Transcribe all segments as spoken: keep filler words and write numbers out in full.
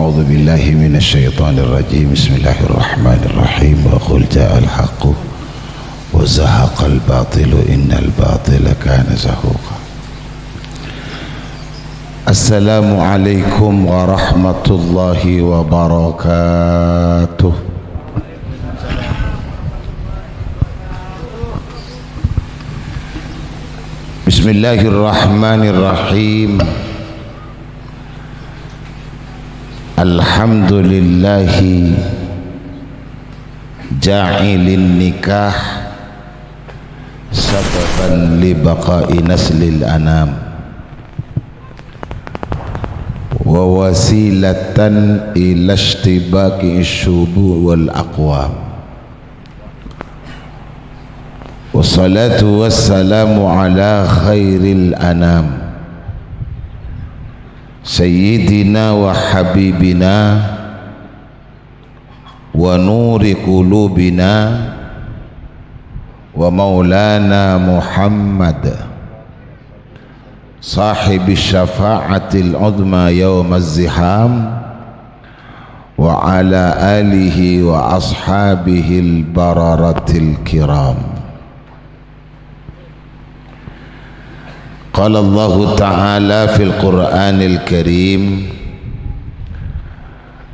أعوذ بالله من الشيطان الرجيم. بسم الله الرحمن الرحيم. وقل جاء الحق وزهق الباطل إن الباطل كان زهوقا. السلام عليكم ورحمة الله وبركاته. بسم الله الرحمن الرحيم. الحمد لله جاعل النكاح سببا لبقاء نسل الأنام ووسيلة إلى اشتباك الشعوب والأقوام. والصلاة والسلام على خير الأنام سيدنا وحبيبنا ونور قلوبنا ومولانا محمد صاحب الشفاعة العظمى يوم الزحام وعلى آله وأصحابه البررة الكرام. قال الله تعالى في القرآن الكريم: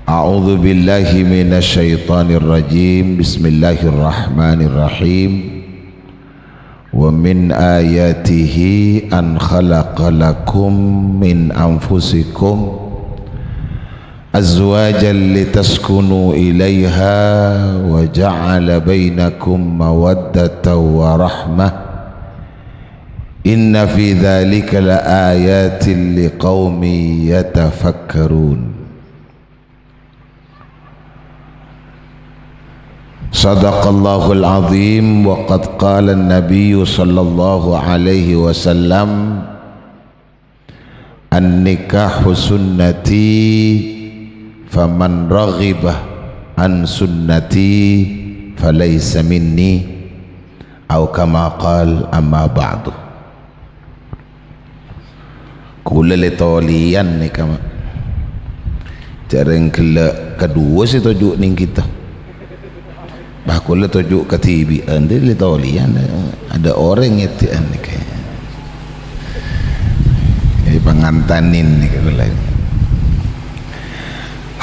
أعوذ بالله من الشيطان الرجيم. بسم الله الرحمن الرحيم. ومن آياته أن خلق لكم من أنفسكم أزواجا لتسكنوا إليها وجعل بينكم مودة ورحمة إن في ذلك لآيات لقوم يتفكرون. صدق الله العظيم. وقد قال النبي صلى الله عليه وسلم: النكاح سنتي فمن رغب عن سنتي فليس مني. أو كما قال. أما بعد. Kaulâ lè tolèyan nèka, Ma'. Jhârâng ghellâ' kaduwâ sè toju' nèng kita. Bâh, kaulâ toju' kadhibi'ân, dhâddhi lè tolèyan, eh, ada orèng ngèdhi'ân nèka. Eh, pangantanin nèka kaulâ.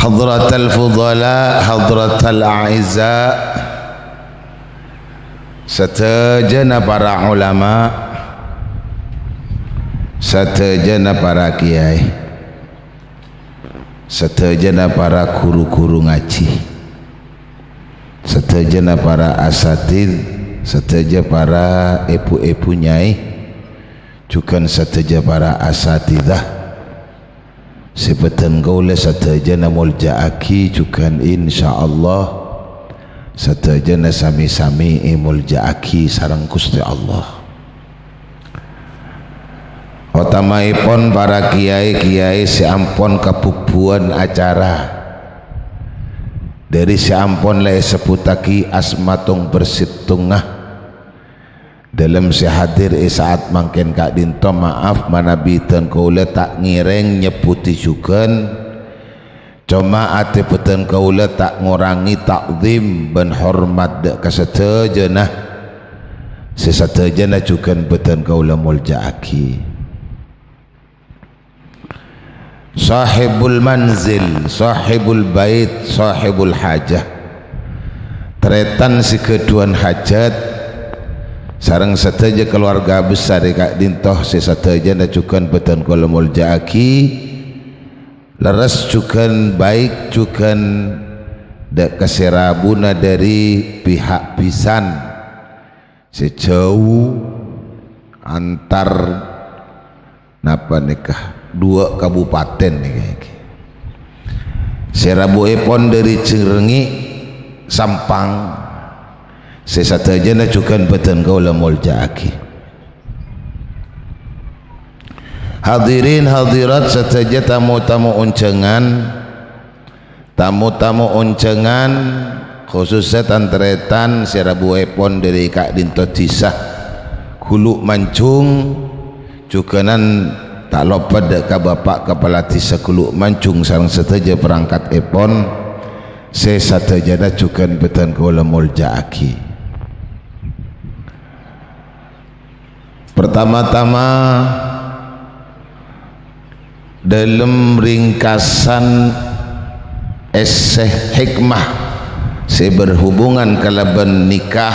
Hadratal fudala, hadratal a'izza. Sadhâjâna para ulama, sadhâjâna para kèyaè, sadhâjâna para ghuru-ghuru ngajhi, sadhâjâna para asatidz, sadhâjâ para èbhu-èbhu nyaè, jhughân sadhâjâ para asatidzah. Sè bâdhân kaulâ sadhâjâna molja'aghi, jhughân insyaallah sadhâjâna sami-sami èmolja'aghi sareng Ghustè Allah. Otamaèpon para kèyaè-kèyaè sè ampon kabubuwân acara, dhâri sè ampon la èsebbhuttaghi asma tong-persèttongnga. Dhâlem sè hadir è sa'at mangkèn ka'dinto, maaf manabi bâdhân kaulâ ta' ngèrèng nyebbhuti jhughân, coma atè bâdhân kaulâ ta' ngorangè ta'zim bân hormat dhâ' ka sadhâjâna, sè sadhâjâna jhughân bâdhân kaulâ molja'aghi. Sahibul manzil, sahibul bait, sahibul hajah. Tarètan sè ghâdhuwân hajat, sareng sadhâjâ kalowarga besar è ka'dinto sè sadhâjâna jhughân bâdhân kaulâ molja'aghi, lerres jhughân, baik jhughân, dhâ' ka sè rabuna dhâri pihak bhisan. Sè jhâu antar napa nèka, duwâ' kabupatèn nèka, nèka. Sè rabuèpon dhâri Jhârengngè', Sampang, sè sadhâjâna jhughân bâdhân kaulâ molja'aghi. Hadirin hadirat sadhâjâ tamu-tamu onjhângan, tamu-tamu onjhângan, khusussa tan-tarètan sè rabuèpon dhâri ka'dinto dhisa Ghulu' Manjung, jhughânan Ta' loppa dâ' ka Bapa' Kapala Dhisa Gulu' Manjung sareng sadhâjâ parangkat èpon, sè sadhâjâna jhughân bhâdhân kaulâ molja'aghi. Pertama-tama, dâlem ringkasan èssè hikmah sè berhubungan kalabân nikah,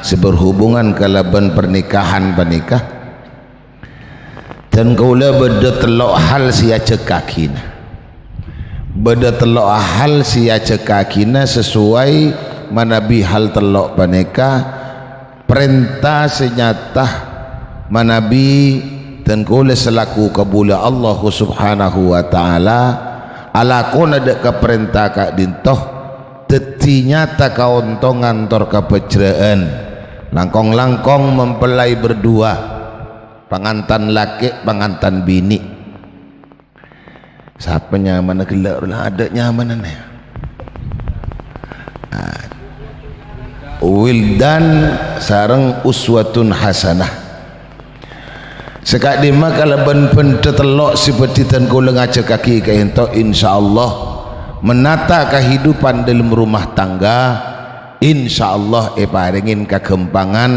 sè berhubungan kalabân pernikahan panèka, dhân kaulâ bâdâ tello' hal sè èajhâkaghina. Bâdâ tello' hal sè èajhâkaghina sesuai manabi hal tello' panèka, parènta sè nyata manabi dhân kaulâ selaku kabulâ Allah Subhanahu wa Ta'ala alakona dâ' ka parènta ka'dinto, dhâddhi nyata kaontongan tor kabhâjrâ'ân, langkong-langkong mempelai berdua, pangantan lakè', pangantan binè'. Sapa nyamana ghellâ' la adâ' nyamana nè? Ah. Wildan sareng uswatun hasanah. Saka'dimma kalabân bhândhâ tello' sè bhâdhi dhân kaulâ ngajhâkaghi ka'dinto, insyaallah, menata kahidupan dalam rumah tangga, insyaallah èparèngè kaghâmpangan,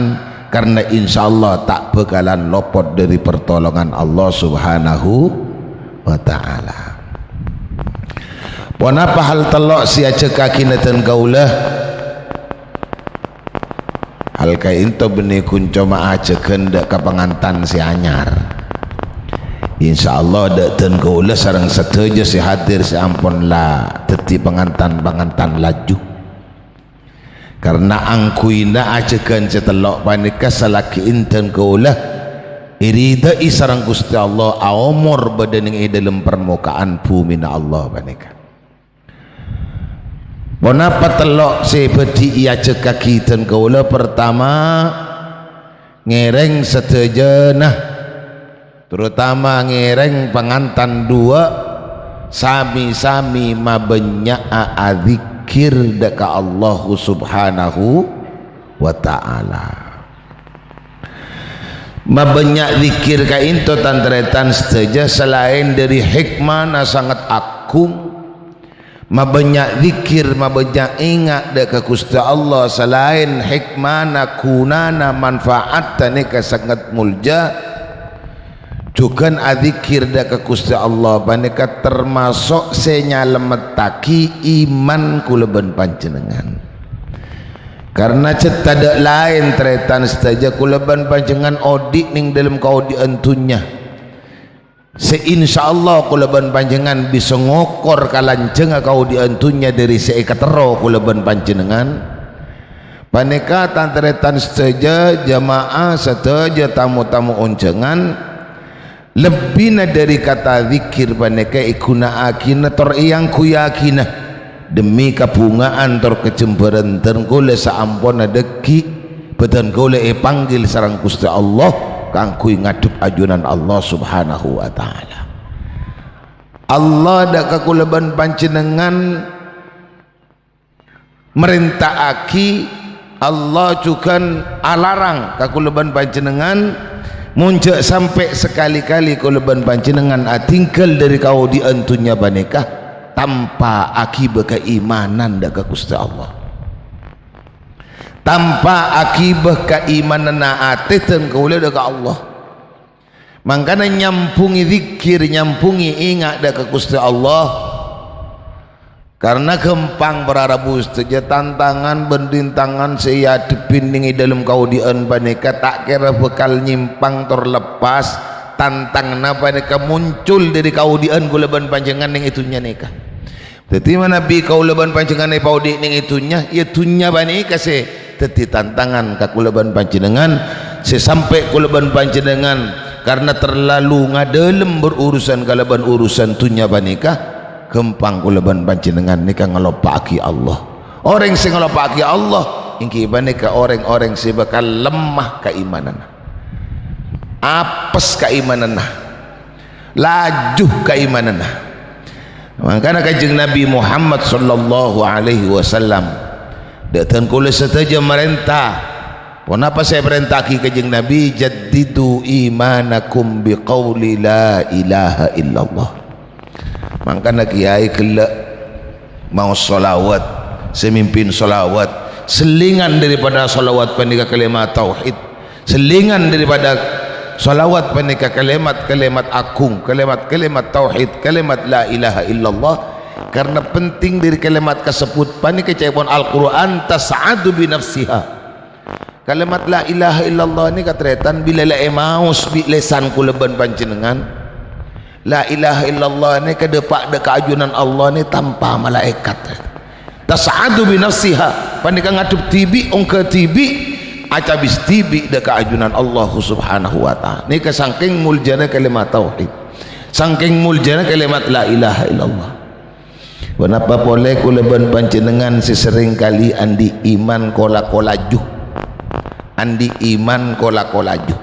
karna insyaallah ta' bhâkalan lopot dâri pertolongan Allah Subhanahu wa Ta'ala. Ponapa hal tello' sè èajhâkaghina dhân kaulâ? Hal ka'dinto bânnè ghun coma ajhâghân dâ' ka pangantan sè anyar. Insyaallah dâ' dhân kaulâ sareng sadhâjâ sè hadir sè ampon la dhâddhi pangantan-pangantan laju. Karna angghuina ajhâghân sè tello' panèka salaghi dhân kaulâ èridhâi sareng Ghustè Allah, aomor bâdâ neng è dâlem parmoka'an bhumina Allah panèka. Ponapa tello' sè bhâdhi èajhâkaghi dhân kaulâ? Partama, ngèrèng sadhâjâna, terutama ngèrèng pangantan duwâ', sami-sami mabânnya'aghi adzikkèr dâ' ka Allah Subhanahu wa Ta'ala. Mabânnya' dzikkèr ka'dinto, tan-tarètan sadhâjâ, salaèn dâri hikmana sanget agung, mabânnya' dzikkèr, mabânnya' enga' dâ' ka Ghustè Allah, salaèn hikmana, ghunana, manfaat panèka sanget molja. Jhughân adzikkèr dâ' ka Ghustè Allah panèka tamaso' sè nyalamettaghi iman kaulâ bân panjhennengngan. Karna cè' tadâ' laèn, tarètan sadhâjâ, kaulâ bân panjhennengngan odi' neng dâlem kaodi'ân dhunnya. Sè insyaallah kaulâ bân panjhennengngan bisa ngokor kalanjhângnga kaodi'ân dhunnya dâri sè èkaterro kaulâ bân panjhennengngan. Panèka, tan-tarètan sadhâjâ, jamaah sadhâjâ, tamoy-tamoy onjhângan, lebbina dâri kata dzikkèr panèka èghuna'aghina tor èangghuyaghina dhemmi kabhungaan tor kajembhârân dhân kaulâ saamponna dhâggi' bhâdhân kaulâ èpanggil sareng Ghustè Allah kaangghuy ngadhep ajunan Allah Subhanahu wa Ta'ala. Allah dâ' ka kaulâ bân panjhennengngan marènta'aghi, Allah jhughân alarang ka kaulâ bân panjhennengngan, mon jhâ' sampè' sakalè-kalè kaulâ bân panjhennengngan adhingghâl dâri kaodi'ân dhunnya panèka tanpa aghibâ kaimanan dâ' ka Ghustè Allah. Tanpa aghibâ kaimananna atè dhân kaulâ dâ' ka Allah. Mangkana nyambhungè dzikkèr, nyambhungè enga' dâ' ka Ghustè Allah. Karna ghâmpang para rabu sadhâjâ, tantangan bân rintangan sè èadhebbhi neng è dâlem kaodi'ân panèka ta' kèra bhâkal nyèmpang tor leppas. Tantanganna panèka muncul dâri kaodi'ân kaulâ bân panjhennengngan neng è dhunnya nèka. Dhâddhi, manabi kaulâ bân panjhennengngan èpaodi' neng è dhunnya, ya dhunnya panèka sè dhâddhi tantangan ka kaulâ bân panjhennengngan, sè sampè' kaulâ bân panjhennengngan karna terlalu ngadâlem berurusan kalabân urusan dhunnya panèka, ghâmpang kaulâ bân panjhennengngan nèka ngaloppa'aghi Allah. Orèng sè ngaloppa'aghi Allah, èngghi panèka orèng-orèng sè bhâkal lemma kaimananna, apes kaimananna, laju kaimananna. Mangkana Kanjeng Nabi Muhammad sallallahu alaihi wasallam, dâ' dhân kaulâ sadhâjâ marènta, Ponapa sè èparènta'aghi Kanjeng Nabi? "Jaddidu imanakum biqauli la ilaha illallah." Mangkana kèyaè ghellâ' maos shalawat, sè mimpin shalawat. Sellèngan daripada shalawat panèka kalimat tauhid. Sellèngan daripada shalawat panèka kalimat-kalimat agung, kalimat-kalimat tauhid, kalimat la ilaha illallah. Karena penting dari kalimat kasebbhut panèka ca'èpon Al-Qur'an, "Tas'adu bi nafsiha." Kalimat la ilaha illallah nèka tarètan bilâ la èmaos bi' lèsan kaulâ bân panjhennengngan. La ilaha illallah nèka dâpa' dâ' ka ajunan Allah nè tanpa malaèkat. Tas'adu bi nafsiha, panèka ngadhep dhibi', ongghâ dhibi', acabis dhibi' dâ' ka ajunan Allah Subhanahu wa Ta'ala. Nèka sangkèng moljâna kalimat tauhid. Sangkèng moljâna kalimat la ilaha illallah. Ponapa polè kaulâ bân panjhennengngan sè serrèng kalè andi' iman ko-lako laju? Andi' iman ko-lako laju.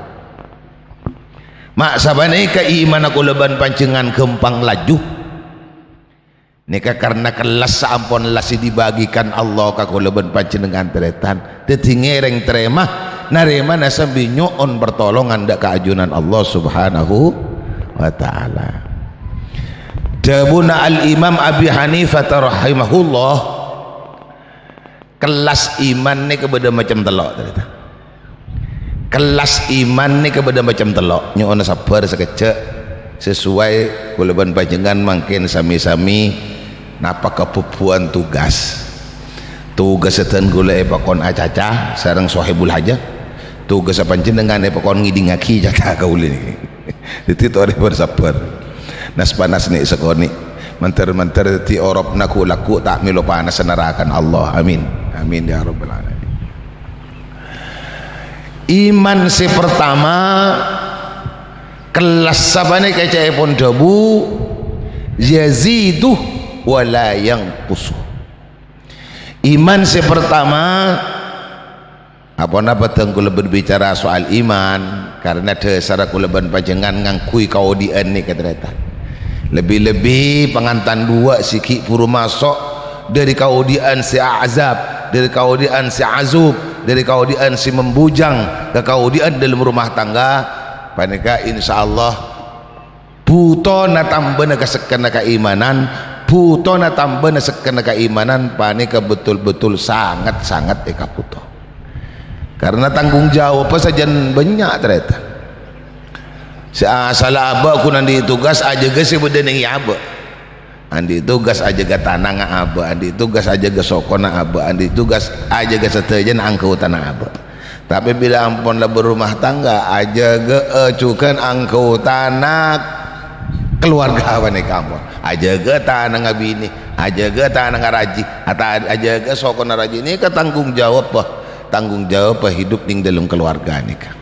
Ma' sapanèka imanna kaulâ bân panjhennengngan ghâmpang laju? Nèka karna kellas saampon la sè dibâghikan Allah ka kaulâ bân panjhennengngan tarètan. Dhâddhi ngèrèng tarèma, narèmana sambi nyo'on partolongan dâ' ka ajunan Allah Subhanahu wa Ta'ala. Dhâbuna Al-Imam Abi Hanifah rahimahullah, kellas iman nèka bâdâ macem tello', tarètan. Kellas iman nèka bâdâ macem tello'. Nyo'ona sabbhâr sakejjhâ', sasuwai kaulâ bân panjhennengngan mangkèn sami-sami napa kabhubhuwân tugas. Tugas sèdhân kaulâ èpakon acaca sareng Sohibul Hajat. Tugas panjhennengngan èpakon ngèdingngaghi caca kaulâ nèka. Dhâddhi torè bâr-sabbhâr. Nas-panas nè' sakonè'. Mandhâr-mandhâr dhâddhi oropna ghu'-lagghu' ta' mèlo panas naraka Allah. Amin. Amin ya rabbal alamin. Iman sè partama, kellas sapanèka ca'èpon dhâbu, yazidu wa la yanqusu. Iman sè partama, Aponapa dhâng kaulâ berbicara soal iman, karena dhâsarra kaulâ bân panjhennengngan ngangghuy kaodi'ân nèka tarètan. Lebbi-lebbi pangantan duwâ' sè ghi' buru maso' dhâri kaodi'ân sè azab, dhâri kaodi'ân sè azub, dhâri kaodi'ân sè membujang ka kaodi'ân dâlem rumah tangga, panèka insyaallah bhutona tambâna ka sekkenna kaimanan, bhutona tambâna sekkenna kaimanan panèka betul-betul sangat-sangat èkabhuto. Karena tanggung jawabba sajân bânnya', tarètan. Sè asalla abâ' ghun andi' tugas ajâgâ sè bâdâ neng è abâ'. Andi' tugas ajâgâ tanangnga abâ', andi' tugas ajâgâ sokona abâ', andi' tugas ajâgâ sadhâjâna anggotana abâ'. Tapè bilâ ampon la berumah tangga, ajâgâ'â jhughân anggotana keluarga panèka ampon. Ajâgâ tanangnga binè, ajâgâ tanangnga rajhi, ata-, ajâgâ sokona rajhi. Nèka tanggung jawabba, tanggung jawabba hidup neng dâlem keluarga nèka.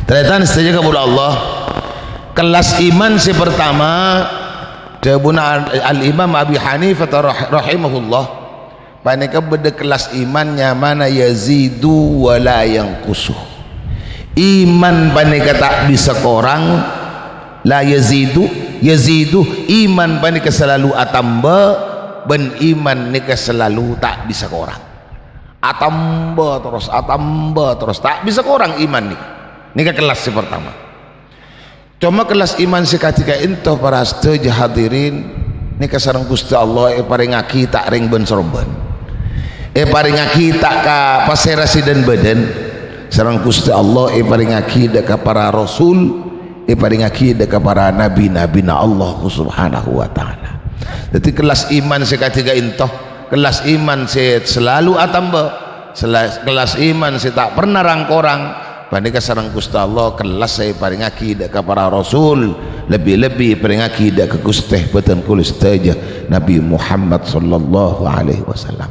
Tarètan sadhâjâ kaulâ Allah, kellas iman sè partama, dhâbuna Al-, Al-Imam Abi Hanifah rah-, rahimahullah, panèka bâdâ kellas iman nyamana yazidu wa la yanqusu. Iman panèka ta' bisa korang, la yazidu, yazidu, iman panèka salalu atamba, bân iman nèka salalu ta' bisa korang. Atamba terros, atamba terros. Ta' bisa korang iman nèka. Nèka kellas sè partama. Coma kellas iman sè kadhi ka'ènto, para sadhâjâ hadirin, nèka sareng Ghustè Allah èparèngaghi ta' rèng bân-sarombân. Èparèngaghi ta' ka pasèra sè dhân-bâdhân. Sareng Ghustè Allah èparèngaghi dâ' ka para rasul, èparèngaghi dâ' ka para nabi-nabina Allah Subhanahu wa Ta'ala. Dhâddhi, kellas iman sè kadhi ka'ènto, kellas iman sè salalu atamba, sela-, kellas iman sè ta' perna rang-korang, panèka sareng Ghustè Allah kellas sè èparèngaghi dâ' ka para rasul, lebbi-lebbi èparèngaghi dâ' ka Ghustè bhâdhân kaulâ sadhâjâ, Nabi Muhammad sallallahu alaihi wasallam.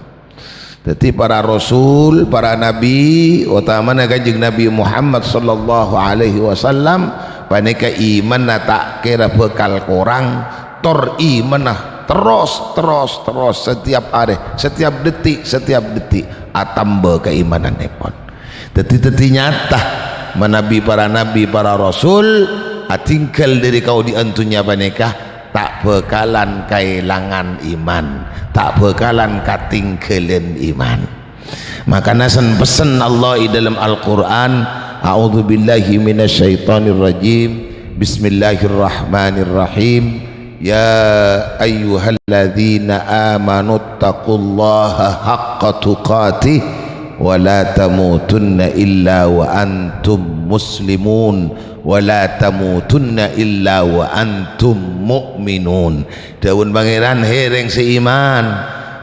Dhâddhi, para rasul, para nabi, otamana Kanjeng Nabi Muhammad sallallahu alaihi wasallam, panèka imanna ta' kèra bhâkal korang, tor imanna terros, terros, terros, setiap arè, setiap detik, setiap detik, atamba kaimanannèpon. Dhâddhi, dhâddhi nyata, manabi para nabi, para rasul, atinggal dhâri kaodi'ân dhunnya panèka, ta' bhâkalan kaèlangan iman, ta' bhâkalan katèngghâlân iman. Makana sen-pessen Allah è dâlem Al-Qur'an, "A'udzubillahi minasyaitonirrajim. Bismillahirrahmanirrahim. Ya ayyuhalladzina amanuttaqullaha haqqa tuqatih wa la tamutunna illa wa antum muslimun, wa la tamutunna illa wa antum mu'minun." Dhâbuna Pangèran, "Hè rèng sè iman,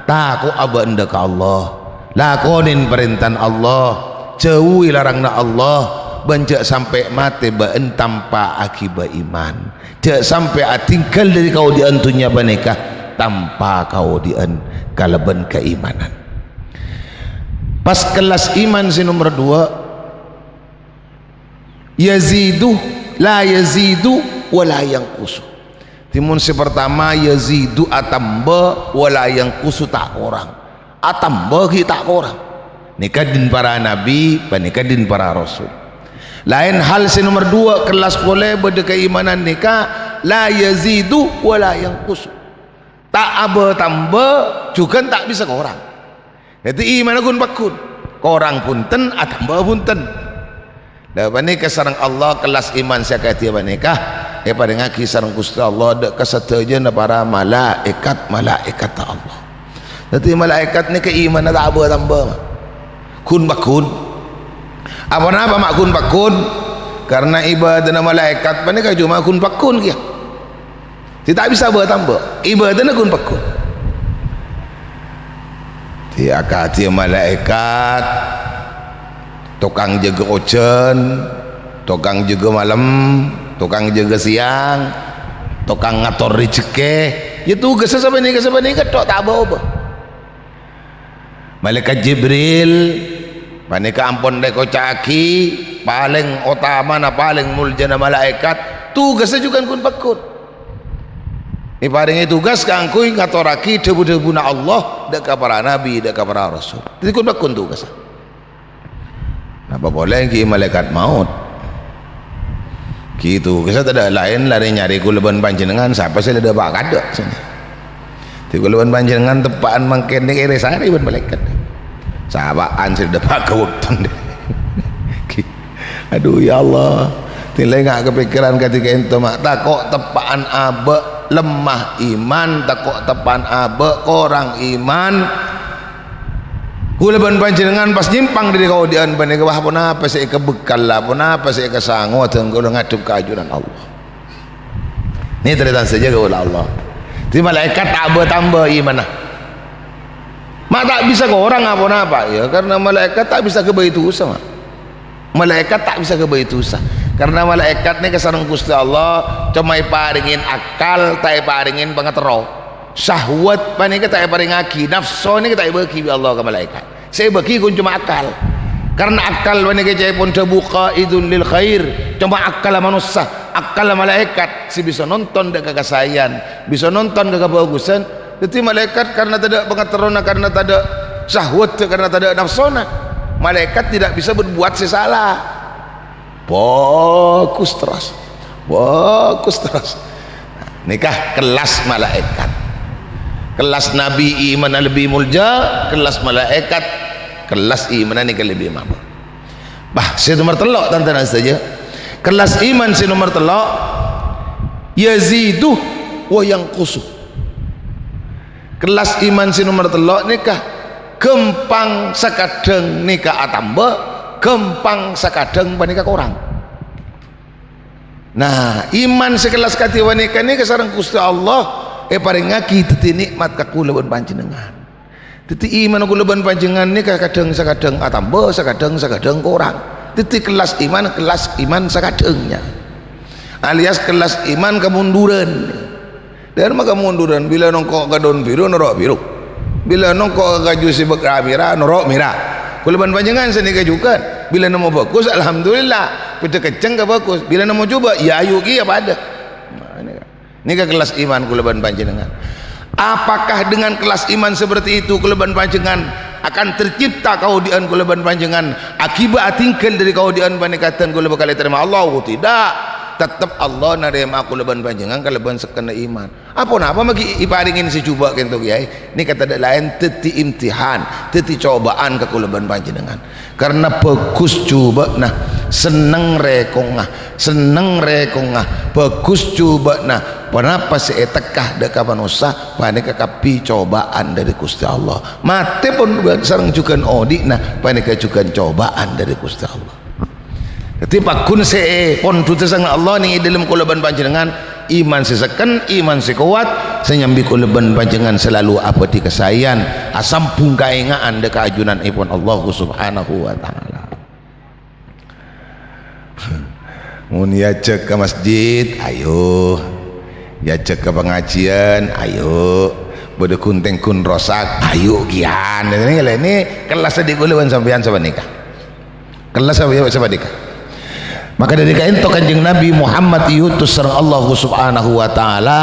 tako'a bâ'na ka Allah, lakonè parèntana Allah, jhâuwi laranganna Allah, bân jhâ' sampè' matè bâ'na tanpa aghibâ iman. Jhâ' sampè' atinggal dâri kaodi'ân dhunnya panèka tanpa kaodi'ân kalabân kaimanan." Pas kellas iman sè nomer duwâ', yazidu, la yazidu, wa la yanqusu. Dhâddhi mon sè partama yazidu atamba, wa la yanqusu ta' korang. Atamba ghi' ta' korang. Nèka dhin para nabi, panèka dhin para rasul. Laèn hal sè nomer duwâ', kellas polè bâdâ kaimanan nèka, la yazidu wa la yanqusu. Ta' abâ-tamba, jhughân ta' bisa korang. Dhâddhi, imanna ghun-pagghun. Korang bhunten, atamba bhunten. Lah, panèka sareng Allah, kellas iman sè akadhi panèka èparèngaghi sareng Ghustè Allah dâ' ka sadhâjâna para malaèkat-malaèkatta Allah. Dhâddhi, malaèkat nèka imanna ta' abâ-tamba, ma'. Ghun-pagghun. Aponapa, ma', ghun-pagghun? Karna ibâdâna malaèkat panèka coma ghun-pagghun kèya. Sè ta' bisa bâ-tamba, ibâdâna ghun-pagghun. Dhâddhi akadhi malaèkat, tokang jâgâ ojhân, tokang jâgâ malem, tokang jâgâ sèyang, tokang ngator rejhekkè, ya tugassa sapanèka-sapanèka tho', ta' bâ-obâ. Malaèkat Jibril panèka ampon èkoca'aghi, palèng otamana, palèng moljâna malaèkat, tugassa jhughân ghun-pagghun. Èparèngè tugas kaangghuy ngatorraghi dhâbu-dhâbuna Allah dâ' ka para nabi, dâ' ka para rasul. Dhâddhi ghun-pagghun tugassa. Napa polè ghi' malaèkat maot? Ghi' tugassa tadâ' laèn larè nyarè kaulâ bân panjhennengngan, sapa sè la dâpa' kadâ', sènè. Dhâddhi kaulâ bân panjhennengngan teppa'an mangkèn nèka èrè-sarè bân malaèkat. Sapa'an sè la dâpa' ka bâkto nèka. Adhu, ya Allah. Dhâddhi la enga' kapèkkèran kadhi ka'ènto, ma'. Tako' teppa'an abâ' lemma iman, tako' teppa'an abâ' korang iman. Kaulâ bân panjhennengngan pas nyèmpang dâri kaodi'ân panèka, wah, ponapa sè èkabhekkalla, ponapa sè èkasangowa dhân kaulâ ngadhep ka ajunan Allah. Nè, tarètan sadhâjâ kaulâ Allah. Dhâddhi malaèkat ta' bâ-tamba imanna. Ma' ta' bisa korang aponapa, ya, karna malaèkat ta' bisa ghâbây dhusa, ma'. Malaèkat ta' bisa ghâbây dhusa. Karna malaèkat nèka sareng Ghustè Allah coma èparèngè akkal, ta' èparèngè pangaterro. Syahwat panèka ta' èparèngaghi, nafsu nèka ta' èbâghi bi' Allah ka malaèkat. Sè èbâghi ghun coma akkal. Karna akkal panèka ca'èpon dhâbu qaidun lil khair, coma akkalla manossa, akkalla malaèkat sè bisa nonton dâ' ka kasaèyan, bisa nonton ka kabhâghusân, Dhâddhi malaèkat karna tadâ' pangaterrona, karna tadâ' syahwatta, karna tadâ' nafsona, malaèkat tidak bisa berbuat sè sala. Bhâghus terros. Bhâghus terros. Nèka kellas malaèkat. Kellas nabi imanna lebbi molja, kellas malaèkat, kellas imanna nèka lebbi mabâ. Bah, sè nomer tello', tan-tarètan sadhâjâ. Kellas iman sè nomer tello', yazidu wa yanqusu. Kellas iman sè nomer tello' nèka ghâmpang sakadhâng nèka atamba, ghâmpang sakadhâng panèka korang. Nah, iman sè kellas kadhi panèka nèka sareng Ghustè Allah èparèngaghi dhâddhi nè'mat ka kaulâ bân panjhennengngan. Dhâddhi, iman kaulâ bân panjhennengngan nèka kadhâng-sakadhâng atamba, sakadhâng-sakadhâng korang. Dhâddhi, kellas iman, kellas iman sakadhângnga. Alias kellas iman kamonduran. Dhâ' remma kamonduran, bilâ nongko' ka daun biru, noro' biru. Bilâ nongko' ka kaju sè bâk-, mèra, noro' mèra. Kaulâ bân panjhennengngan sanèka jhughân. Bilâ nemmo bhâghus, alhamdulillah. Bhidhâ kencèng ka bhâghus. Bilâ nemmo jhubâ', ya ayu kèya padâ. Nah, nèka. Nèka kellas iman kaulâ bân panjhennengngan. Apakah dengan kellas iman seperti itu kaulâ bân panjhennengngan akan tercipta kaodi'ân kaulâ bân panjhennengngan akibat atinggal dâri kaodi'ân panèka dhân kaulâ bhâkal ètarèma Allah? Oh, tidak. Tettep Allah narèma kaulâ bân panjhennengngan kalabân sekkenna iman. Aponapa maghi èparèngè sè jhubâ' ka'dinto, Kèyaè? Nèka tadâ' laèn dhâddhi imtihan, dhâddhi cobâ'ân ka kaulâ bân panjhennengngan. Karna bhâghus jhubâ'na, senneng rèkongnga, senneng rèkongnga, bhâghus jhubâ'na, ponapa sè ètekka dâ' ka manossa, panèka kabbhi cobâ'ân dâri Ghustè Allah. Matè pon sareng jhughân odi'na, panèka jhughân cobâ'ân dâri Ghustè Allah. Dhâddhi, pagghun sè èpondhudhâ sareng Allah nèng è dhâlem kaulâ bân panjhennengngan, iman sè sekken, iman sè kowat, sè nyambi kaulâ bân panjhennengngan salalu abâdhi kasaèyan, asambhung kaènga'an dâ' ka ajunanèpon Allah Subhanahu wa Ta'ala. Mon èajhâk ka masjid, ayo. Èajhâk ka pangajiyân, ayo. Bâdâ ghun-tèngghun rosak, ayo kèyan. Nèka, nèka kellas dâri kaulâ bân sampèyan sapanèka. Kellas apa ya, sapanèka? Maka dâri ka'dinto Kanjeng Nabi Muhammad èutus sareng Allah Subhanahu wa Ta'ala,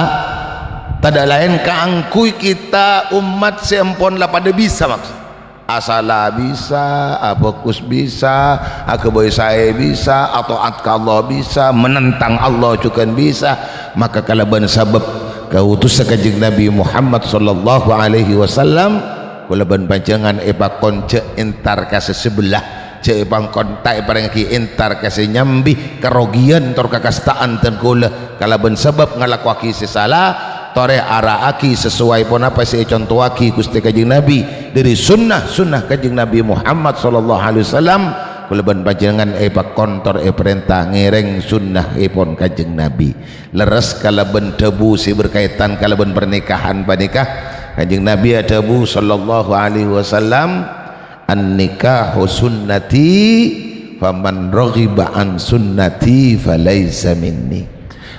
tadâ' laèn kaangghuy kita ommat sè ampon la padâ bisa, maksud. Asala bisa, abhâghus bisa, aghâbây saè bisa, ato'at ka Allah bisa, menentang Allah jhughân bisa. Maka kalabân sabâb kautussa Kanjeng Nabi Muhammad sallallahu alaihi wasallam, kaulâ bân panjhennengngan èpakon jhâ' entar ka sè sabellâ. Jhâ' èpangkon ta' èparèngaghi entar ka sè nyambi karogiyan tor kakasta'an dân kaulâ kalabân sabâb ngalakowaghi sè sala, torè ara'aghi sasowai ponapa sè ècontowaghi Ghustè Kanjeng Nabi dâri sunnah-sunnah Kanjeng Nabi Muhammad sallallahu alaihi wasallam. Kaulâ bân panjhennengngan èpakon tor èparènta ngèrèng sunnahèpon Kanjeng Nabi. Lerres kalabân dhâbu sè berkaitan kalabân pernikahan panèka. Kanjeng Nabi adhâbu sallallahu alaihi wasallam, "An-nikahu sunnati, faman raghiba an sunnati falaisa minni."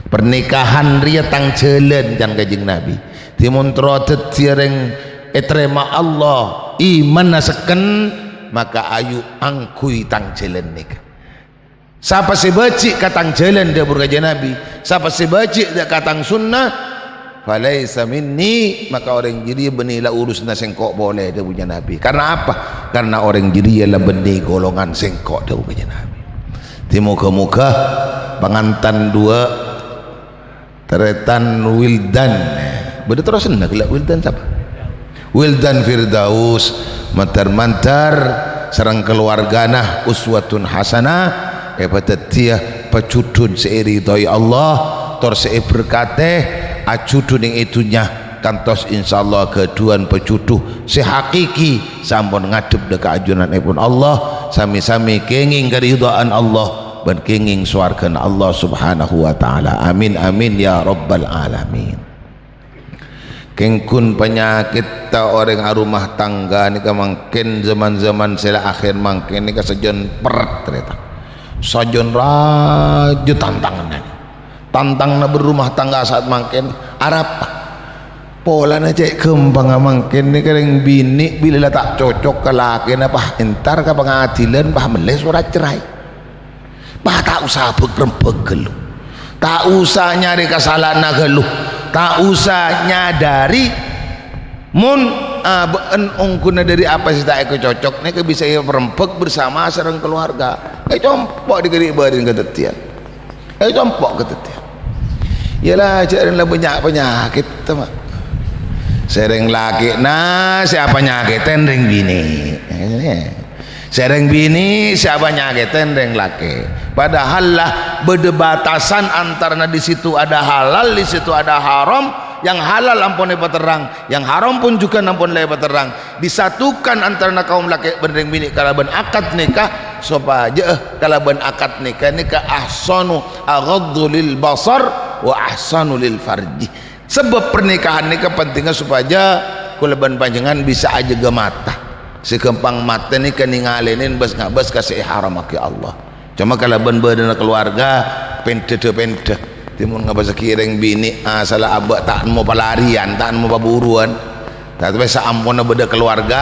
Pernikahan rèya tang jhâlân, can Kanjeng Nabi. Dhimon terro dhâddhiyâ rèng ètarèma Allah, imanna sekken, maka ayu angghuy tang jhâlân nèka. Sapa sè bâji' ka tang jhâlân, dhâbuna Kanjeng Nabi, sapa sè bâji' dâ' ka tang sunnah, "Falaisa minni," maka orèng jârèya bânnè la urusanna sèngko' polè, dhâbuna Nabi. Karna apa? Karna orèng jârèya la bânnè golongan sèngko', dhâbuna Kanjeng Nabi. Dhâddhi, moghâ-moghâ pangantan duwâ', tarètan Wildan. Bâdâ terrosanna ghellâ' Wildan sapa? Wildan Firdaus, mandhâr-mandhâr sareng kalowarghâna uswatun hasanah, èpadhâddhiyâ pajudhun sè èridhoi Allah, tor sè èberkatè, ajudhu nèng è dhunnya, kantos insyaallah ghâdhuwân pajudhu sè hakiki, sè ampon ngadhep dâ' ka ajunanèpon Allah, sami-sami kèngèng karidhoan Allah, bân kèngèng sowarghâna Allah Subhanahu wa Ta'ala. Amin, amin, ya Rabbal Alamin. Kèng ghun panyakètta orèng aromah tangga nèka mangkèn, zaman-zaman sè la akhèr mangkèn nèka sajân pèrret, tarètan. Sajân rajâ tantanganna. Tantanganna berumah tangga saat mangkèn, arapa? Polana cè' ghâmpangnga mangkèn nèka rèng binè' bilâ la ta' cocok ka lakèna, pas entar ka pangadilan, pas mellè sorat cerai. Pas ta' osa bhâk-rembhâk ghâllu. Ta' osa nyarè kasala'anna ghâllu. Ta' osa nyadhâri mon abâ'na ongghuna dâri apa sè ta' èkacocok nèka bisa èparembhâk bersama sareng kalowarga. Ècompo' dâri bâreng kadhâddhiyân. Ècompo' kadhâddhiyân. Yâ la, jhâ' rèng la bânnya' panyakèt, ta, Ma'. Sè rèng lakèna sè apanyakètè rèng binè'. Sè rèng binè' sè apanyakètè rèng lakè'. Padahal la bâdâ batasan antarana di situ ada halal, di situ ada haram. Yang halal ampon èpaterrang, yang haram pon jhughân ampon la èpaterrang. Disatukan antarana kaum lakè' bân rèng binè' kalabân akad nikah, sopajâ kalabân akad nikah nèka ahsanu, aghaddu lil basar, wa ahsanu lil farji. Sabâb pernikahan nèka pentingnga sopajâ kaulâ bân panjhennengngan bisa ajâgâ mata. Sè ghâmpang matè nèka nèngalènè bâs-ngabâs ka sè èharamaghi Allah. Coma kalabân bâdâna kalowarga, pendhâ-pendhâ. Dhimon ngabâssaghi rèng binè', asalla abâ' ta' nemmo palariyan, ta' nemmo paburuwân. Tapè saamponna bâdâ kalowarga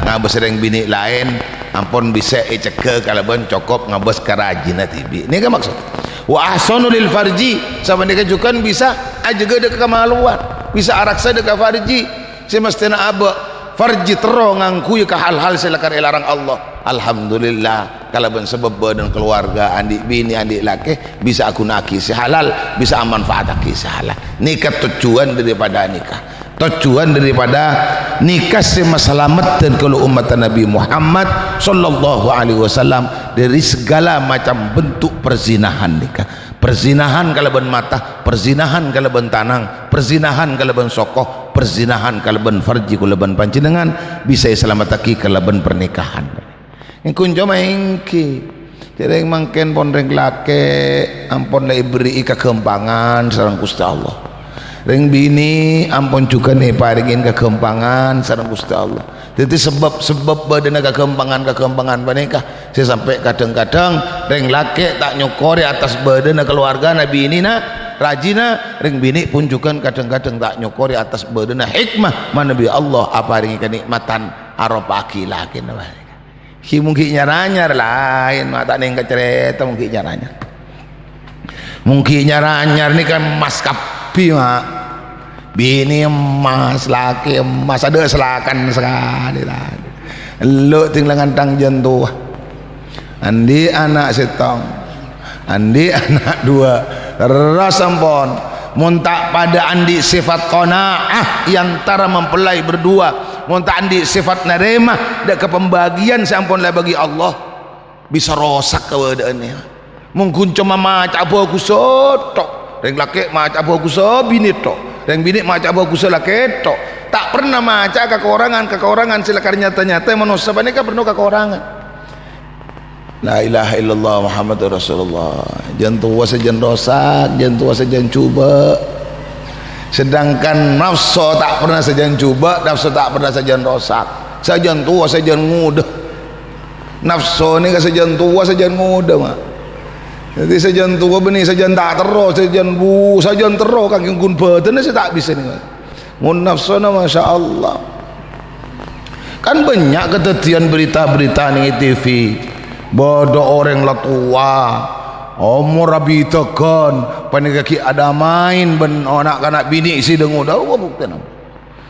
ngabâs rèng binè' laèn, ampon bisa ècegghâ kalabân cokop ngabâs ka rajina dhibi'. Nèka maksod. Wa ahsanu lil farji, sapanèka jhughân bisa ajâgâ dâ' ka kamaluwan, bisa araksa dâ' ka farji. Sè mestèna abâ', Farji terro ngangghuy ka hal-hal sè lakar èlarang Allah. Alhamdulillah, kalabân sabâb bâdân kalowarga, andi' binè, andi' lakè, bisa aghuna'aghi sè halal, bisa amanfaataghi sè halal. Nèka tojjhuwân daripada nèka. Tojjhuwân daripada nèka sè masalamet dhân kaulâ ommatta Nabi Muhammad sallallahu alaihi wasallam dhâri segala macam bentuk perzinahan nèka. Perzinahan kalabân mata, perzinahan kalabân tanang, perzinahan kalabân soko, perzinahan kalabân farji kaulâ bân panjhennengngan bisa èsalamettaghi kalabân pernikahan. Èngkon coma èngghi. Jhâ' rèng mangkèn pon rèng lakè' ampon la èberri'i kaghâmpangan sareng Ghustè Allah. Rèng binè ampon jhughân èparèngè kaghâmpangan sareng Ghustè Allah. Dhâddhi sabâb-sabâb bâdâna kaghâmpangan-kaghâmpangan panèka sè sampè' kadhâng-kadhâng rèng lakè' ta' nyokorè attas bâdâna kalowargana binèna, rajina, rèng binè' pon jhughân kadhâng-kadhâng ta' nyokorè attas bâdâna hikmah manabi Allah aparèngè kanè'matan aropa'aghi lakèna panèka. Ghi' mon ghi' nyar-anyar laèn, ma' ta' nèng ka carèta mon ghi' nyar-anyar. Mon ghi' nyar-anyar nèka emmas kabbhi, ma'. Binè emmas, lakè emmas, adâ' salakan sakalè, la. Ello' ding la ngantang jân towa. Andi' ana' sèttong. Andi' ana' duwâ', terros ampon. Mon ta' padâ andi' sèfat qanaah è antara mempelai berdua, mon ta' andi' sèfat narèma dâ' ka pembagian sè ampon la èbâgi Allah, bisa rosak kabâdâ'ânna. Mon ghun coma maca'a bhâghussa tok, rèng lakè' maca'a bhâghussa binè tok, rèng binè' maca'a bhâghussa lakè' tok, ta' perna maca'a kakorangan-kakorangan sè lakar nyata-nyata manossa panèka perna kakorangan. La ilaha illallah Muhammadur Rasulullah. Jân towa sajân rosak, jân towa sajân jhubâ'. Sedangkan nafsu ta' perna sajân jhubâ', nafsu ta' perna sajân rosak. Sajân towa sajân ngodâ. Nafsu nèka sajân towa sajân ngodâ, ma'. Dhâddhi sajân towa bânnè sajân ta' terro, sajân bu-, sajân terro kangghuy ghun bhâdhânna sè ta' bisa nèka. Mon nafsuna, masya Allah. Kan bânnya' kadhâddhiyân berita-berita nèng T V. Bâdâ orèng la towa, omor abidhâghân, panèka ghi' adâmaèn bân na'-kana' binè' sè dâ' ngodâ. Apa buktèna?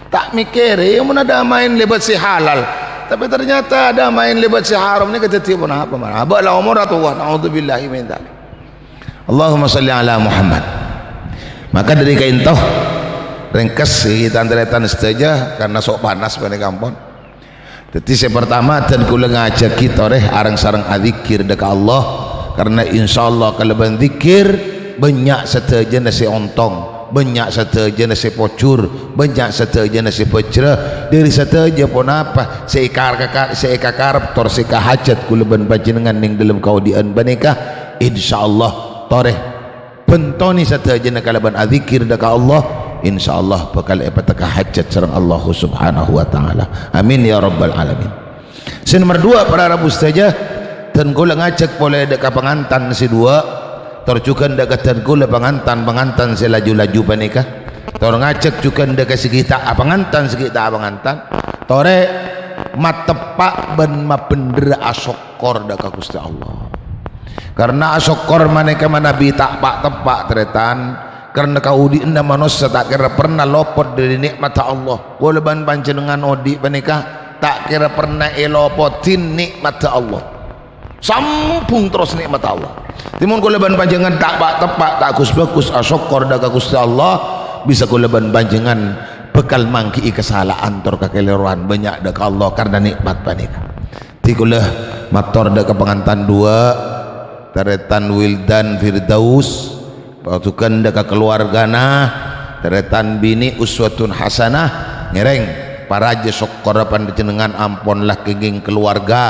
Ta' mèkkèrè, mon adâmaèn lèbât sè halal. Tapè ternyata adâmaèn lèbât sè haram nèka dhâddhi ponapa, mara? Abâ' la omorra towa, naudzubillahi min dzalik. Allahumma shalli ala Muhammad. Maka dhâri ka'ènto, rèngkes, ghi, tan-tarètan sadhâjâ, karna so' panas panèka ampon. Dhâddhi sè partama, dân kaulâ ngajhâghi torè areng-sareng adzikir dâ' ka Allah, karna insyaallah kalabân dzikir bânnya' sadhâjâna sè ontong, bânnya' sadhâjâna sè pojhur, bânnya' sadhâjâna sè bhâjrâ, dhâri sadhâjâ ponapa sè èkar-, sè èkakarep tor sè èkahajhât kaulâ bân panjhennengngan nèng dhâlem kaodi'ân panèka, insyaallah torè bhântonè sadhâjâna kalabân adzikir dâ' ka Allah, insyaallah bhâkal èpatekka hajhât sareng Allah Subhanahu wa Ta'ala. Amin ya rabbal alamin. Sè nomer duwâ', para rabu sadhâjâ, dân kaulâ ngajhâk polè dâ' ka pangantan sè duwâ', tor jhughân dâ' ka dân kaulâ pangantan-pangantan sè laju-laju panèka, tor ngajhâk jhughân dâ' ka sè ghi' ta' apangantan, sè ghi' ta' apangantan, torè mateppa' bân mabhendherra asokkor dâ' ka Ghustè Allah. Karna asokkor manèka manabi ta' pa'-teppa', tarètan, karna kaodi'ânna manossa ta' kèra perna lopot dhâri nè'matta Allah. Kaulâ bân panjhennengngan odi' panèka ta' kèra perna èlopodhi nè'matta Allah. Sambung terros nè'matta Allah. Dhâddhi mon kaulâ bân panjhennengngan ta' pa'-teppa', ta' ghus-bhâghus asokkor dâ' ka Ghustè Allah, bisa kaulâ bân panjhennengngan bhâkal mangghi'i kasala'an tor kakalèrowan bânnya' dâ' ka Allah karna nè'mat panèka. Dhâddhi kaulâ mator dâ' ka pangantan duwâ', tarètan Wildan Firdaus, pasukan dâ' ka kaluwargana, tarètan binè' uswatun hasanah, ngèrèng parajâ sokkorra panjhennengngan ampon la kèngèng kaluwarga,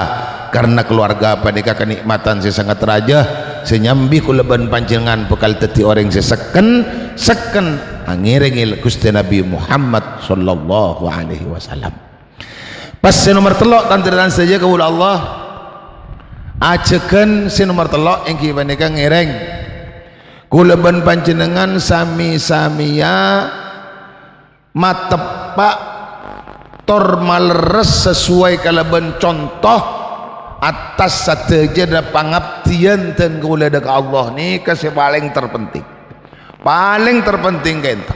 karna kaluwarga panèka kanè'matan sè sanget rajâ, sè nyambi kaulâ bân panjhennengngan bhâkal dhâddhi orèng sè sekken, sekken angèrèngè Ghustè Nabbhi Muhammad sallallahu alaihi wasallam. Pas sè nomer tello', tan-tarètan sadhâjâ kaulâ Allah, ajhâghân sè nomer tello' èngghi panèka ngèrèng. Kaulâ bân panjhennengngan sami-samiya mateppa' tor malerres sasuai kalabân conto attas sadhâjâna pangabdiyân dân kaulâ dâ' ka Allah nèka sè palèng terpenting. Palèng terpenting ka'ènto.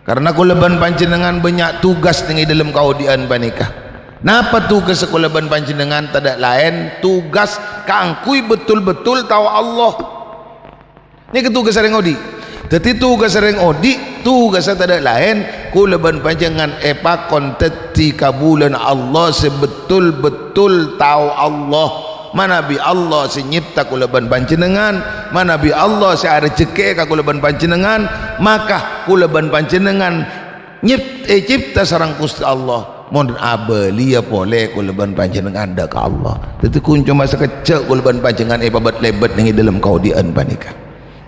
Karna kaulâ bân panjhennengngan bânnya' tugas neng è dâlem kaodi'ân panèka. Napa tugassa kaulâ bân panjhennengngan? Tadâ' laèn, tugas kaangghuy betul-betul tao Allah. Nèka tugassa rèng odi'. Dhâddhi tugassa rèng odi', tugassa tadâ' laèn, kaulâ bân panjhennengngan èpakon dhâddhi kabulâna Allah sè betul-betul tao Allah. Manabi Allah sè nyèpta kaulâ bân panjhennengngan, manabi Allah sè arejhekkè ka kaulâ bân panjhennengngan, maka kaulâ bân panjhennengngan nyèp-, ècèpta sareng Ghustè Allah. Mon abâliyâ polè kaulâ bân panjhennengngan dâ' ka Allah. Dhâddhi, ghun coma sakejjhâ' kaulâ bân panjhennengngan èpabât-lèbât neng è dâlem kaodi'ân panèka.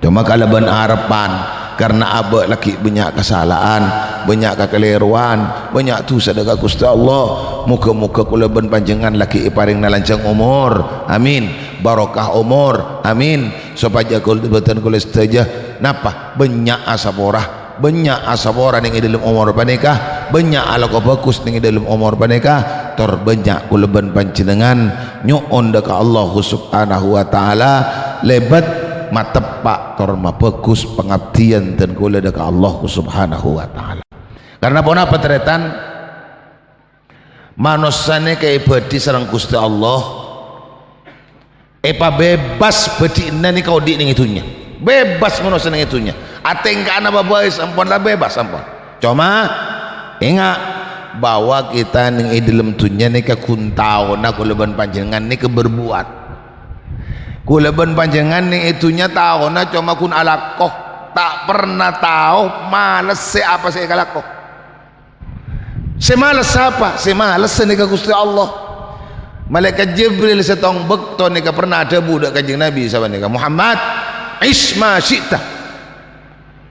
Coma kalabân arebbhân, karna abâ' lagghi' bânnya' kasala'an, bânnya' kakalèrowan, bânnya' dhusa dâ' ka Ghustè Allah. Moghâ-moghâ kaulâ bân panjhennengngan lagghi' èparèngana lanjhâng omor. Amin. Barokah omor. Amin. Sopajâ kaulâ bân kaulâ sadhâjâ, napa? Bânnya' asapora. Bânnya' asapora neng è dâlem omor panèka. Bânnya' alako bhâghus neng è dâlem omor panèka. Tor bânnya' kaulâ bân panjhennengngan nyo'on dâ' ka Allahu Subhanahu wa Ta'ala, lèbât mateppa' tor mabhâghus pangabdiyân dân kaulâ dâ' ka Allahu Subhanahu wa Ta'ala. Karna ponapa, tarètan? Manossa nèka èbâdhi sareng Ghustè Allah, èpabebas bâdhi'na nèka odi' neng è dhunnya. Bebas manossa neng è dhunnya. Atèngka'na bâbâi sampon la bebas sampon. Coma, enga' bahwa kita neng è dâlem dhunnya nèka ghun taona kaulâ bân panjhennengngan nèka berbuat. Kaulâ bân panjhennengngan neng è dhunnya taona coma ghun alako. Ta' pernah tao malessa apa sè èkalako. Sè males sapa? Sè males nèka Ghustè Allah. Malaèkat Jibril sèttong bâkto nèka pernah adhâbu dâ' Kanjeng Nabi sapanèka, "Muhammad, ish ma syi'ta,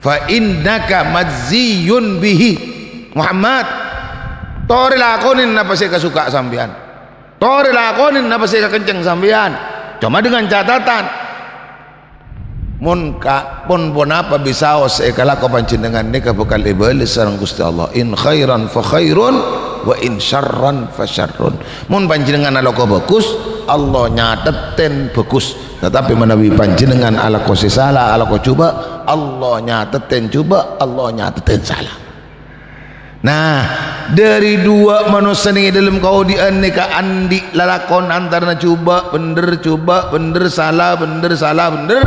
fa innaka majziyun bihi." Muhammad, torè lakonè napa sè èkasuka'a sampèyan. Torè lakonè napa sè èkakenceng sampèyan. Coma dengan catatan, Mon ka-, pon ponapa bisaos sè èkalako panjhennengngan nèka bhâkal èbâles sareng Ghustè Allah. In khairan fa khairun, wa in syarran fa syarrun. Mon panjhennengngan alako bhâghus, Allah nyatetè bhâghus. Tatapi manabi panjhennengngan alako sè sala, alako jhubâ', Allah nyatetè jhubâ', Allah nyatetè sala. Nah, dhâri duwâ' manossa neng è dâlem kaodi'ân nèka andi' lalakon antarana jhubâ', bhendher, jhubâ', bhendher, sala, bhendher, sala, bhendher.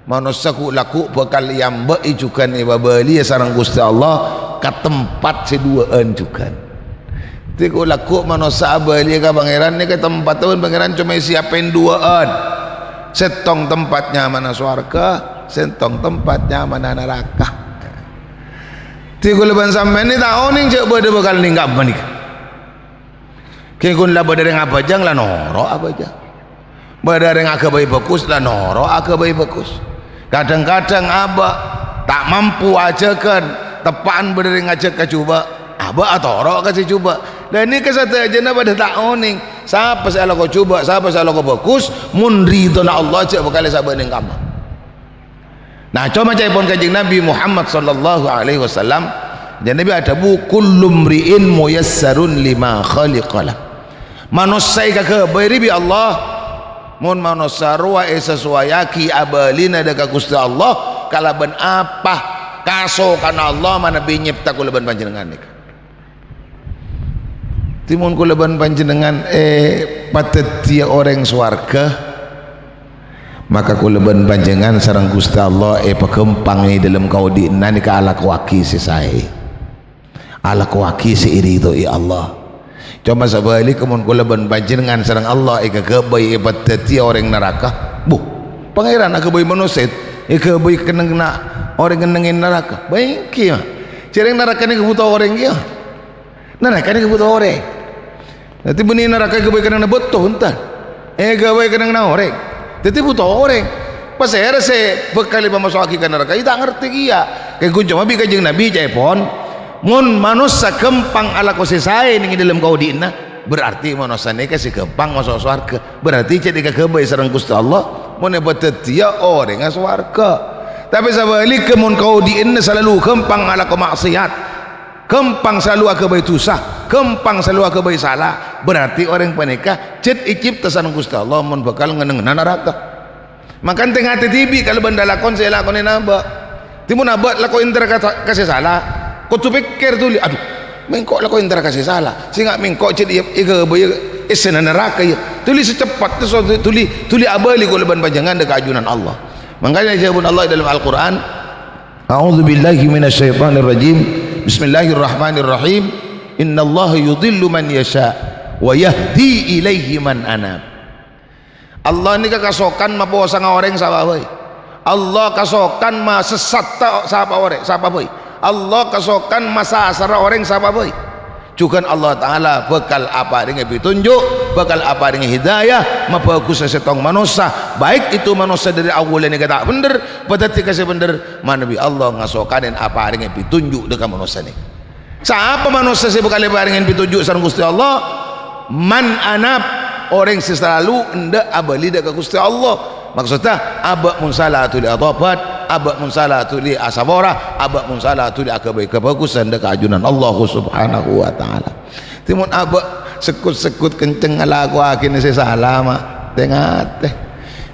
Manossa ghu'-lagghu' bhâkal èambâ'i jhughân èpabâliyâ sareng Ghustè Allah ka tempat sè duwâ'ân jhughân. Dhâddhi ghu'-lagghu' manossa abâliyâ ka Pangèran nèka tempatta bân Pangèran coma èsiapè duwâ'ân. Sèttong tempat nyamana sowarghâ, sèttong tempat nyamana naraka. Dhâddhi kaulâ bân sampèyan nè ta' onèng jhâ' bâdâ bhâkal nèng ka'emma nèka. Kèng ghun la bâdâ rèng abhâjâng la noro' abhâjâng. Bâdâ rèng aghâbây bhâghus la noro' aghâbây bhâghus. Kadhâng-kadhâng abâ' ta' mampu ajhâghân, teppa'an bâdâ rèng ajhâk ka jhubâ', abâ' atoro' ka sè jhubâ'. La nèka sadhâjâna padâ ta' onèng. Sapa sè alako jhubâ', sapa sè alako bhâghus, mon ridhona Allah jhâ' bhâkal èsabâ' nèng ka'emma. Nah, coma ca'èpon Kanjeng Nabi Muhammad sallallahu alaihi wasallam, Kanjeng Nabi adhâbu, "Kullu mri'in muyassarun lima khuliqa lah." Manossa èkaghâbây rè bi' Allah. Mon manossa rowa èsasowayaghi abâlina dâ' ka Ghustè Allah kalabân apa kasokanna Allah manabi nyèpta kaulâ bân panjhennengngan nèka. Dhâddhi mon kaulâ bân panjhennengngan èpadhâddhiyâ orèng sowarghâ, maka kaulâ bân panjhennengngan sareng Ghustè Allah èpaghâmpang è dâlem kaodi'na nèka alakowaghi sè saè. Alakowaghi sè èridhoi Allah. Coma sabhâligghâ mon kaulâ bân panjhennengngan sareng Allah èkaghâbây èpadhâddhiyâ orèng naraka, bu, Pangèran aghâbây manossa èghâbây kennengnganna orèng ngennengngè naraka. Bâ ènggi, ya. Jhâ' rèng naraka nèka bhuto orèng, ya. Naraka nèka bhuto orèng. Dhâddhi bânnè naraka èghâbây kennengnganna bâto, bhunten. Èghâbây kennengnganna orèng. Dhâddhi bhuto orèng. Pasèra sè bhâkal èpamaso'aghi ka naraka? Iyâ ta' ngartè kèya. Kèng ghun coma bi' Kanjeng Nabi ca'èpon, mon manossa ghâmpang alako sè saè nèng è dâlem kaodi'na, berarti manossa nèka sè ghâmpang maso' sowarghâ. Berarti jhât èkaghâbây sareng Ghustè Allah, mon èpadhâddhiyâ orèngnga sowarghâ. Tapè sabhâligghâ, mon kaodi'na salalu ghâmpang alako ma'siyat, ghâmpang salalu aghâbây dhusa, ghâmpang salalu aghâbây sala, berarti orèng panèka jhât ècèpta sareng Ghustè Allah mon bhâkal ngennengnganna naraka. Mangkana tè-ngatè dhibi' kalabân lalakon sè èlakonè abâ'. Dhâddhi mon abâ' lako èntar ka, ka sè sala, kodhu pèkkèr dhuli, "Adhu, mèngko' lako èntar ka sè sala. Sènga' mèngko' jhâ' èghâbâyâ essèna naraka, yâ." Dhuli sè ceppet, so-, dhuli, dhuli abâli kaulâ bân panjhennengngan dâ' ka ajunan Allah. Mangkana dhâbuna Allah è dâlem Al-Qur'an, "A'udzubillahi minasyaitonirrajim. Bismillahirrahmanirrahim. Innallaha yudhillu man yasha' wa yahdi ilaihi man anab." Allah nèka kasokan maposanga orèng sapa bhâi. Allah kasokan masessata sapa orèng, sapa bhâi. Allah kasokan masasara orèng sapa bhâi. Jhughân Allah Ta'ala bhâkal aparèngè pètonjhu', bhâkal aparèngè hidayah, mabhâghus sèttong manossa, baik itu manossa dâri awwalla nèka ta' bhendher, padâddhi ka sè bhendher, manabi Allah ngasokanè aparèngè pètonjhu' dâ' ka manossa nèka. Sapa manossa sè bhâkal èparèngè pètonjhu' sareng Ghustè Allah? Man anab, orèng sè salalu endâ' abâli dâ' ka Ghustè Allah. Maksodda, abâ' mon sala dhuli atobhât, abâ' mon sala dhuli asapora, abâ' mon sala dhuli aghâbây kabhâghusân dâ' ka ajunan Allah Subhanahu wa Ta'ala. Dhâddhi mon abâ' segghut-segghut kenceng ngalakowaghi sè sala, ma', tè-ngatè.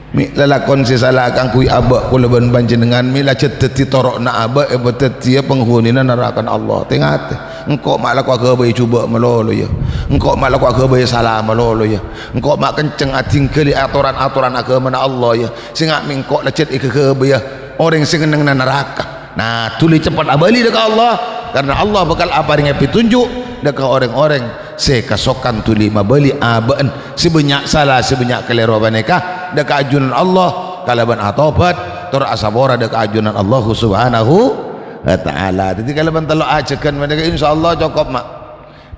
Mè' lalakon sè sala kaangghuy abâ' kaulâ bân panjhennengngan, mè' la jhât dhâddhi toro'na abâ', èpadhâddhiyâ panghunina narakana Allah. Tè-ngatè, engko' ma' lako aghâbây jhubâ' malolo, yâ. Engko' ma' lako aghâbây sala malolo, yâ. Engko' ma' kenceng adhingghâli atoran-atoran aghâmana Allah, yâ. Sènga' mèngko' la jhât èghâbâyâ orèng sè ngennengnga naraka. Nah, dhuli ceppet abâli dâ' ka Allah, karna Allah bhâkal aparèngè pètonjhu' dâ' ka orèng-orèng sè kasokan dhuli mabâli abâ'na sè bânnya' sala, sè bânnya' kalèro panèka dâ' ka ajunan Allah kalabân atobhât tor asapora dâ' ka ajunan Allah Subhanahu wa Ta'ala. Dhâddhi kalabân tello' ajhâghân panèka, insyaallah cokop, ma'.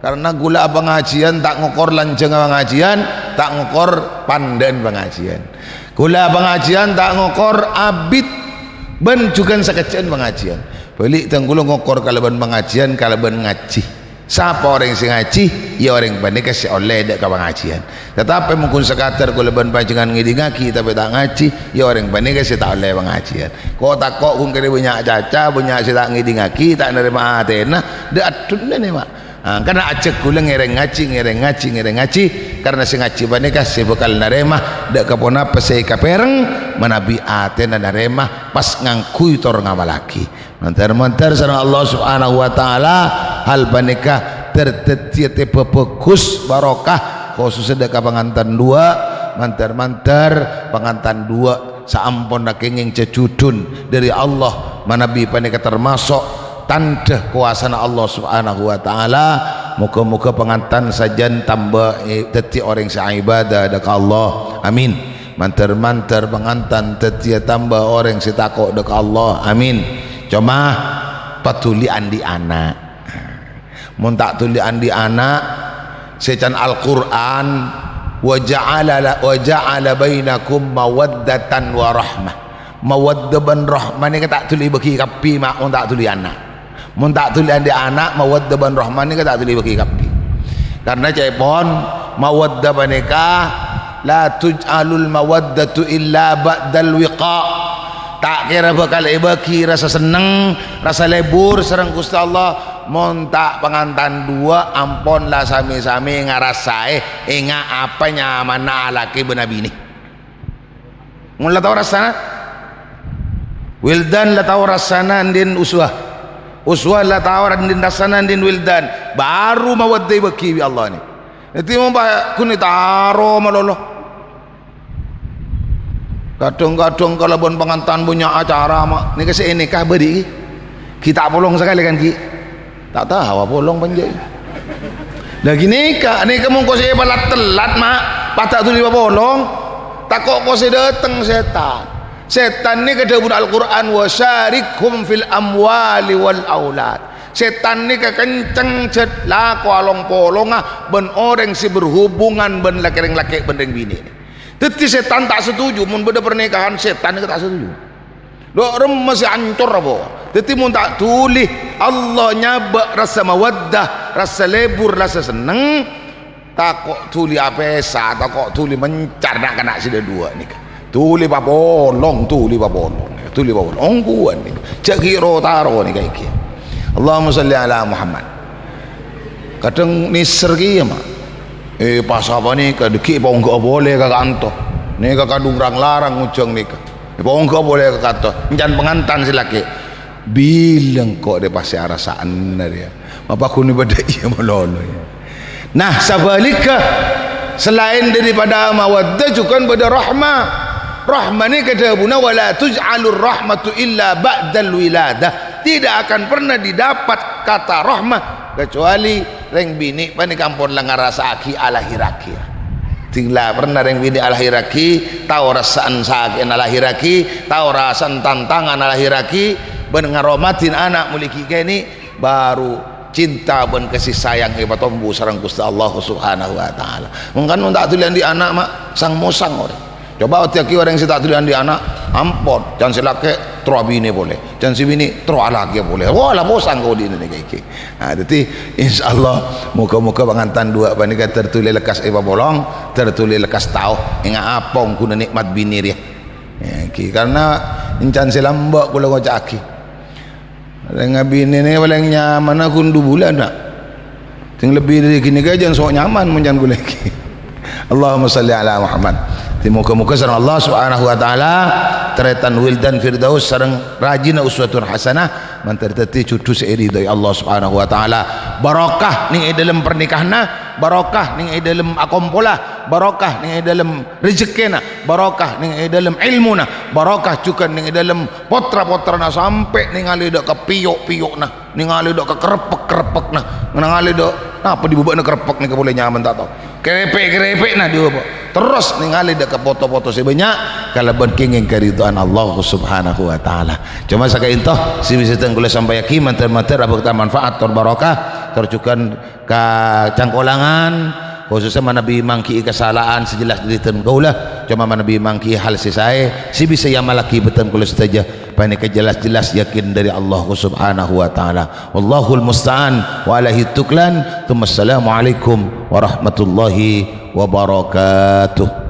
Karna ghulâ apangajiyân ta' ngokor lanjhângnga pangajiyân, ta' ngokor pandhâ'ân pangajiyân. Ghulâ apangajiyân ta' ngokor abit bân jhughân sakejjhâ'ân pangajiyân. Bâli' dhâng ghulâ ngokor kalabân pangajiyân, kalabân ngajhi. Sapa orèng sè ngajhi, iyâ orèng panèka sè ollè dâ' ka pangajiyân. Tatapè mon ghun sakadar ghulâ bân panjhennengngan ngèdingaghi tapè ta' ngajhi, iyâ orèng panèka sè ta' ollè pangajiyân. Ko'-tako' ghun kèrè bânnya' caca, bânnya' sè ta' ngèdingaghi, ta' narèma atèna, dâ' addhuna nè, ma'. Ah, karna ajhâk ghulâ ngèrèng ngajhi, ngèrèng ngajhi, ngèrèng ngajhi, karna sè ngajhi panèka sè bhâkal narèma dâ' ka ponapa sè èkapèrèng manabi atèna narèma pas ngangghuy tor ngamallaghi. Mandhâr-mandhâr sareng Allah Subhanahu wa Ta'ala, hal panèka ter-, dhâddhiyâ tèbâ bhâghus, barokah, khusussa dâ' ka pangantan duwâ', mandhâr-mandhâr pangantan duwâ' saamponna kèngèng jhâjhudhun dâri Allah, manabi panèka tamaso' tandhâ kobâsana Allah Subhanahu wa Ta'ala. Moghâ-moghâ pangantan sajân tamba, eh, dhâddhi orèng sè aibâdâ dâ' ka Allah. Amin. Mandhâr-mandhâr pangantan dhâddhiyâ tamba orèng sè tako' dâ' ka Allah. Amin. Coma, paduli andi' ana'. Mon ta' dhuli andi' ana', sè can Al-Qur'an, "Wa ja'ala la-, wa ja'ala bainakum mawaddatan wa rahmah." Mawaddah bân rahmah nèka ta' dhuli èbâghi kabbhi, ma', mon ta' dhuli ana'. Mon ta' dhuli andi' ana', mawaddah bân rahmah nèka ta' dhuli èbâghi kabbhi. Karna ca'èpon, mawaddah panèka, "La tuj'alul mawaddatu illa ba'dal wiqa'." Ta' kèra bhâkal èbâghi rassa senneng, rassa lebur sareng Ghustè Allah, mon ta' pangantan duwâ' ampon la sami-sami ngarassaè, enga' apa nyamana alakè bân abinè. Mon la tao rassana, wildan la tao rassana andi'na uswah. Uswah la tao andi'na rassana andi'na wildan. Baru mawaddah èbâghi bi' Allah nè. Dhâddhi mon pa-, ghun ètaro malolo. Kadhâng-kadhâng kalabân pangantan bânnya' acara, ma'. Nèka sè ènèka bâdhi, ghi. Ghi ta' polong sakalè kan, ghi. Ta' tao apolong panjhâi. Lah, ghi nèka, nèka mongko sè palat-tellat, ma'. Padâ dhuli papolong. Tako' ko sè dâteng sètan. Sètan nèka dhâbuna Al-Qur'an, "Wa syarikhum fil amwali wal aulad." Sètan nèka kenceng jhât lako along-polonga bân orèng sè berhubungan bân lakè-, rèng lakè' bân rèng binè'. Dhâddhi sètan ta' setuju, mon bâdâ pernikahan, sètan nèka ta' setuju. Lo' remma sè ancor apa? Dhâddhi mon ta' dhuli Allah nyabâ' rassa mawaddah, rassa lebur, rassa senneng, tako' dhuli apèsa, tako' dhuli mencar na'-kana' sè dâ' duwâ' nèka. Dhuli papolong, dhuli papolong, dhuli papolong. Ongghuwân nèka. Jhâ' ghi' ro-taro nèka èngghi. Allahumma shalli ala Muhammad. Kadhâng nèser kèya, ma'. Eh, pas apa nèka, dhâggi' èpaongghâ'â polè ka kanto. Nèka kadhung rang-larang ngojhâng nèka. Èpaongghâ'â polè ka kanto. Èncan pangantan sè lakè'. Bilâ engko' rè pas sè arassa'ana rèya. Apa ghun bâdâ iyâ malolo, ya. Nah, sabhâligghâ, selain daripada mawaddah, jhughân bâdâ rahmah. Rahmah nèka dhâbuna, "Wa la tuj'alur rahmatu illa ba'dal wiladah." Tidak akan pernah didapat kata rahmah kecuali rèng binè' panèka ampon la ngarassa'aghi alahèrraghi. Dhing la pernah rèng binè' alahèrraghi, tao rassa'an sakè'na alahèrraghi, tao rassa'an tantangan alahèrraghi, bân ngaromadhi ana' molaè ghi' kènè', bhuru cinta bân kasih sayang èpatombu sareng Ghustè Allah Subhanahu wa Ta'ala. Mangkana mon ta' dhuli andi' ana', ma', sang-mosang orèng. Coba odiyâghi orèng sè ta' dhuli andi' ana', ampon, can sè lakè' terro abinè polè, can sè binè' terro alakè polè. Wah, la mosang kodi'na nèka iki. Nah, dhâddhi, insyaallah, moghâ-moghâ pangantan duwâ' panèka dhuli lekkas èpapolong, dhuli lekkas tao ènga' apa ghuna nè'mat binè rèya. Ya, iki karena èncan sè lambâ' kaulâ ngoca'aghi. Rèng abinè nè palèng nyamana ghun du bulân, na'. Sè lebbi dâri ghânèka jhân so' nyaman mon can kaulâ iki. Allahumma shalli ala Muhammad. Dhâddhi moghâ-moghâ sareng Allah Subhanahu wa Ta'ala, tarètan wildan Firdaus sareng rajina uswatun hasanah, mandhâr dhâddhi jhudhu sè èridhoi Allah Subhanahu wa Ta'ala. Barokah nèng è dhâlem pernikahanna, barokah nèng è dhâlem akompolla, barokah nèng è dhâlem rejekkèna, barokah nèng è dhâlem èlmona, barokah jhughân nèng è dhâlem potra-potrana sampè' nèngalè dâ' ka pèyo'-pèyo'na, nèngalè dâ' ka kerrepek-kerrepekna, nèngalè dâ', napa dibâbâ'na kerrepek nèka polè nyaman ta' tao. Kerrepek-kerrepekna dibâbâ. Terros nèngalè dâ' ka poto-poto sè bânnya' kalabân kèngèng karidhoan Allah Subhanahu wa Ta'ala. Coma saka'dinto sè bisa dhâng kaulâ sampayaghi, mandhâr-mandhâr abhâkta manfaat tor barokah, tor jhughân ka cangkolangan, khususnya manabi mangghi'i kasala'an sè jelas dâri dhân kaulâ, coma manabi mangghi'i hal sè saè sè bisa èamallaghi bhâdhân kaulâ sadhâjâ, panèka jelas-jelas yakin dâri Allah Subhanahu wa Ta'ala. Wallahul musta'an wa alaihi tuklan. Tsumma assalamualaikum warahmatullahi wabarakatuh.